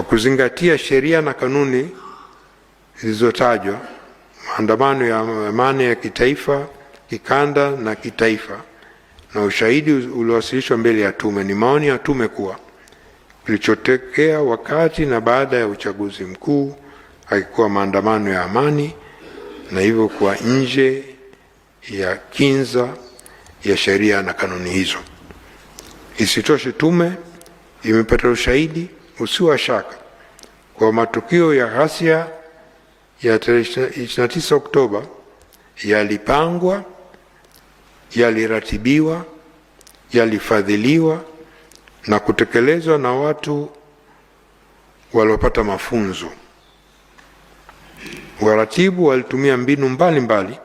Kwa kuzingatia sheria na kanuni zilizotajwa, maandamano ya amani ya kitaifa, kikanda na kitaifa, na ushahidi uliowasilishwa mbele ya tume, ni maoni ya tume kuwa kilichotokea wakati na baada ya uchaguzi mkuu hakikuwa maandamano ya amani na hivyo kuwa nje ya kinza ya sheria na kanuni hizo. Isitoshe, tume imepata ushahidi usio wa shaka kwa matukio ya ghasia ya tarehe 29 Oktoba yalipangwa, yaliratibiwa, yalifadhiliwa na kutekelezwa na watu waliopata mafunzo. Waratibu walitumia mbinu mbalimbali mbali,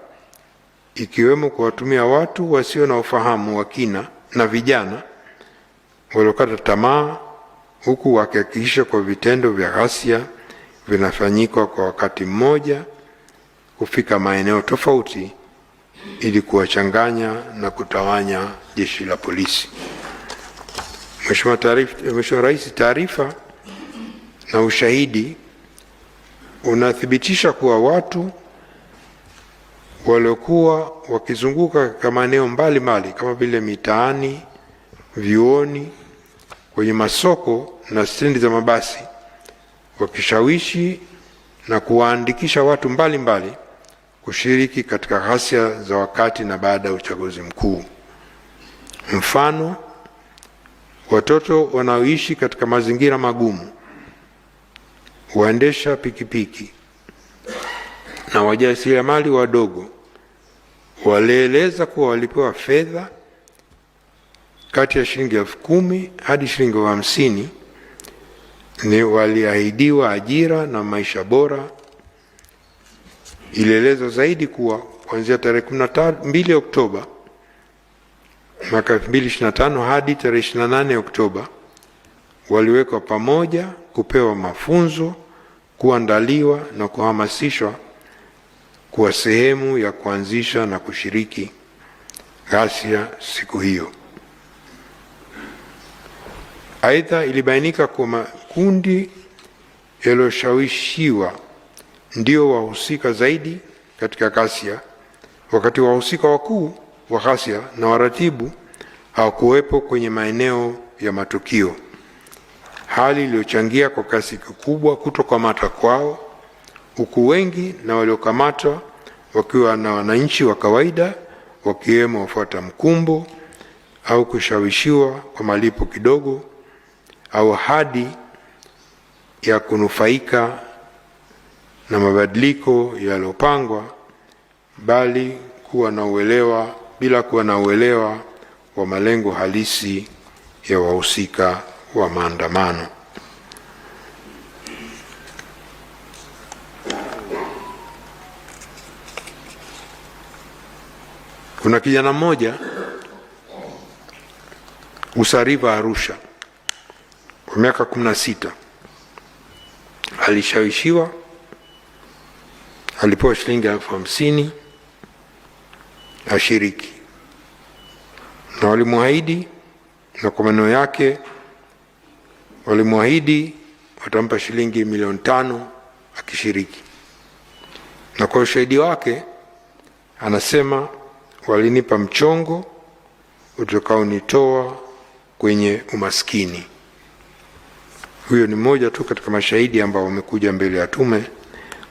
ikiwemo kuwatumia watu wasio na ufahamu wa kina na vijana waliokata tamaa, huku wakihakikisha kwa vitendo vya ghasia vinafanyika kwa wakati mmoja kufika maeneo tofauti ili kuwachanganya na kutawanya jeshi la polisi. Mheshimiwa Rais, taarifa na ushahidi unathibitisha kuwa watu waliokuwa wakizunguka katika maeneo mbalimbali kama vile mitaani, vyuoni, kwenye masoko na stendi za mabasi wakishawishi na kuwaandikisha watu mbalimbali mbali kushiriki katika ghasia za wakati na baada ya uchaguzi mkuu. Mfano, watoto wanaoishi katika mazingira magumu, waendesha pikipiki na wajasiriamali wadogo walieleza kuwa walipewa fedha kati ya shilingi 10,000 hadi shilingi 50,000 ni waliahidiwa ajira na maisha bora. Ilielezwa zaidi kuwa kuanzia tarehe 12 Oktoba mwaka 2025 hadi tarehe 28 Oktoba waliwekwa pamoja kupewa mafunzo, kuandaliwa na kuhamasishwa kuwa sehemu ya kuanzisha na kushiriki ghasia siku hiyo. Aidha, ilibainika kuwa makundi yaliyoshawishiwa ndio wahusika zaidi katika ghasia, wakati wahusika wakuu wa ghasia na waratibu hawakuwepo kwenye maeneo ya matukio, hali iliyochangia kwa kiasi kikubwa kutokamatwa kwao, huku wengi na waliokamatwa wakiwa na wananchi wa kawaida, wakiwemo wafuata mkumbo au kushawishiwa kwa malipo kidogo au ahadi ya kunufaika na mabadiliko yaliyopangwa, bali kuwa na uelewa bila kuwa na uelewa wa malengo halisi ya wahusika wa maandamano. Kuna kijana mmoja Usariva, Arusha, kwa miaka 16 alishawishiwa, alipewa shilingi 50,000 ashiriki, na walimwahidi, na kwa maneno yake walimwahidi watampa shilingi 5,000,000 akishiriki, na kwa ushahidi wake anasema walinipa mchongo utakaonitoa kwenye umaskini. Huyo ni mmoja tu katika mashahidi ambao wamekuja mbele ya tume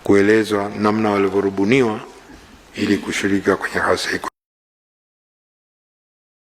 kuelezwa namna walivyorubuniwa ili kushiriki kwenye ghasia.